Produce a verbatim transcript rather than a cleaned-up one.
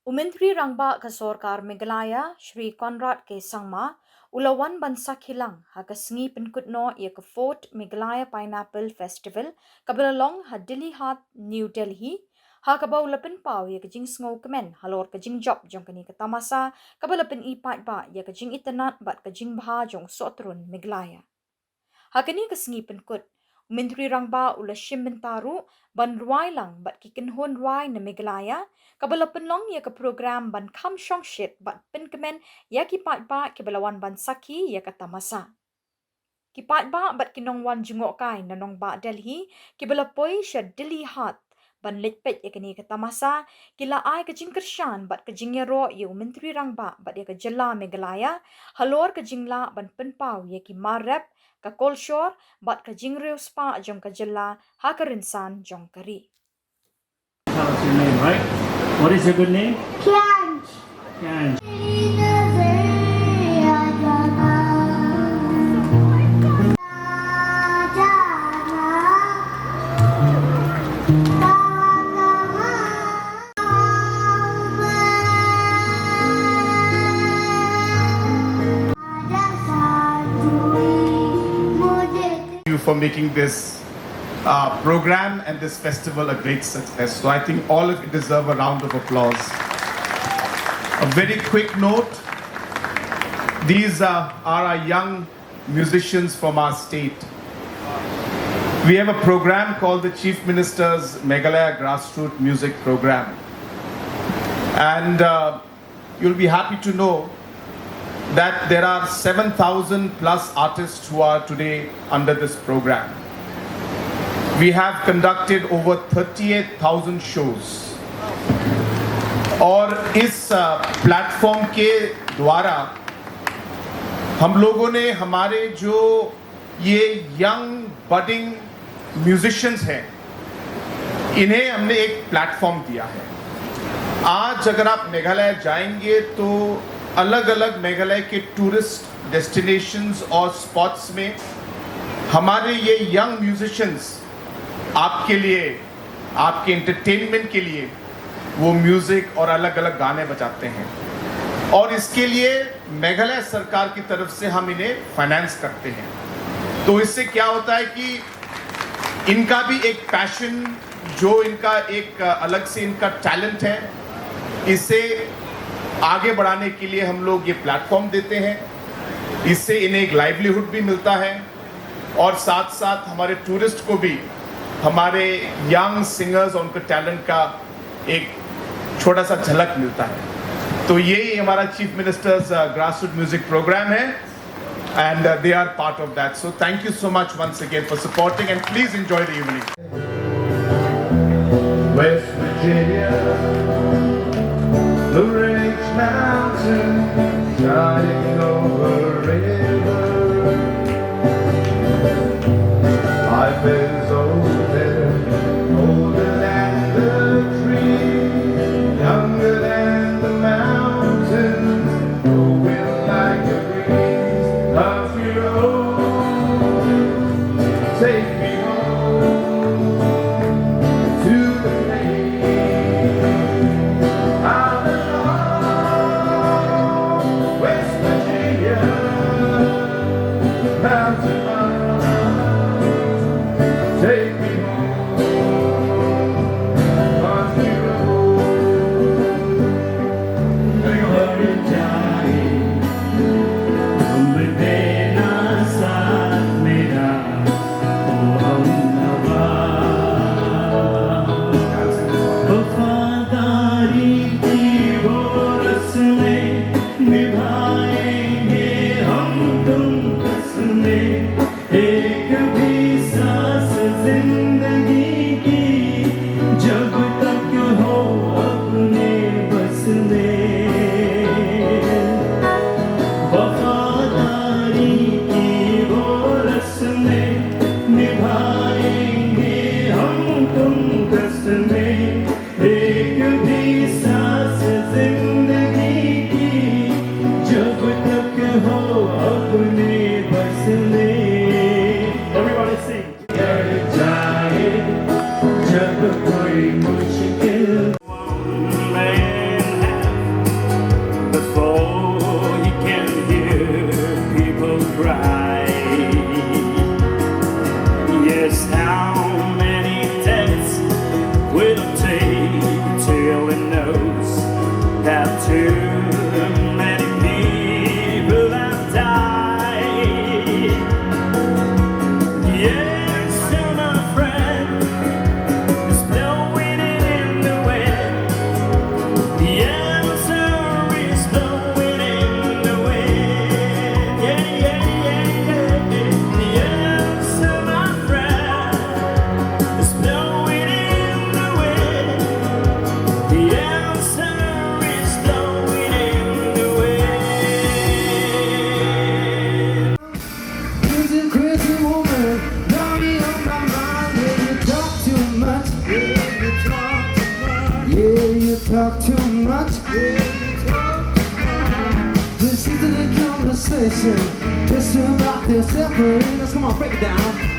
U Myntri Rangbah ka Sorkar Meghalaya, Shri Conrad K Sangma, u la wan ban sakhi lang ha ka sngi pynkut noh ïa ka Fourth Meghalaya Pineapple Festival, kaba la long ha Dilli Haat, New Delhi, ha kaba u la pynpaw ïa ka jingsngew kmen halor ka jingjop jong kane ka tamasa, kaba la pyni paidbah ïa ka jingitynnad bad ka jingbha jong u Sohtrun Meghalaya. Ha kane ka sngi pynkut, u Myntri Rangbah u la shim bynta ruh ban rwai lang bad ki kynhun rwai na Meghalaya, kaba la pynlong ïa ka program ban kham shongshit bad pynkmen ïa ki paidbah kiba la wan ban sakhi ïa ka tamasa. Ki paidbah bad ki nongwan jngohkai na nongbah Delhi, kiba la poi sha Dilli Haat ban leit peit ïa kane ka tamasa, ki la ai ka jingkyrshan bad ka jingïaroh ïa u Myntri Rangbah bad ïa ka jylla Meghalaya halor ka jinglah ban pynpaw ïa ki mar rep, ka kolshor bad ka jingriewspah jong ka jylla ha ka rynsan jong ka ri. Tell us your name, right? What is your good name? Kianj. Kianj. You for making this uh, program and this festival a great success. So I think all of you deserve a round of applause. A very quick note, these uh, are our young musicians from our state. We have a program called the Chief Minister's Meghalaya Grassroots Music Program. And uh, you'll be happy to know that there are seven thousand plus artists who are today under this program. We have conducted over thirty-eight thousand shows. और इस प्लेटफॉर्म के द्वारा हम लोगों ने हमारे जो ये यंग बडिंग म्यूजिशियंस हैं, इन्हें हमने एक प्लेटफॉर्म दिया है। आज अगर आप मेघालय जाएंगे तो अलग-अलग मेघालय के टूरिस्ट डेस्टिनेशंस और स्पॉट्स में हमारे ये यंग म्यूजिशियंस आपके लिए, आपके एंटरटेनमेंट के लिए वो म्यूजिक और अलग-अलग गाने बजाते हैं। और इसके लिए मेघालय सरकार की तरफ से हम इन्हें फाइनेंस करते हैं। तो इससे क्या होता है कि इनका भी एक पैशन, जो इनका एक, अ, अलग से इनका टैलेंट है, इसे आगे बढ़ाने के लिए हम लोग ये प्लेटफॉर्म देते हैं। इससे इन्हें एक लाइवलीहुड भी मिलता है और साथ-साथ हमारे टूरिस्ट को भी हमारे यंग सिंगर्स और उनके टैलेंट का एक छोटा सा झलक मिलता है। तो यही हमारा चीफ मिनिस्टर्स, अ, ग्रासरूट म्यूजिक प्रोग्राम है। And uh, they are part of that. So thank you so much once again for supporting, and please enjoy the evening. West Virginia, Blue Ridge Mountains, shining over river. Life is older, older than the tree, younger than the mountains, going like a breeze. Country road, take me home to the place Have too many people have died. The answer, my friend, is blowing in the wind. The answer is blowing in the wind. Yeah, yeah, yeah, yeah, yeah. The answer, my friend, is blowing in the wind. The answer is blowing in the wind. Crazy, crazy woman, got me on my mind. Yeah, you talk too much. Yeah, you talk too much. Yeah, you talk too much. Yeah, you talk too much. This isn't a conversation. Just about their separate. Let's, come on, break it down.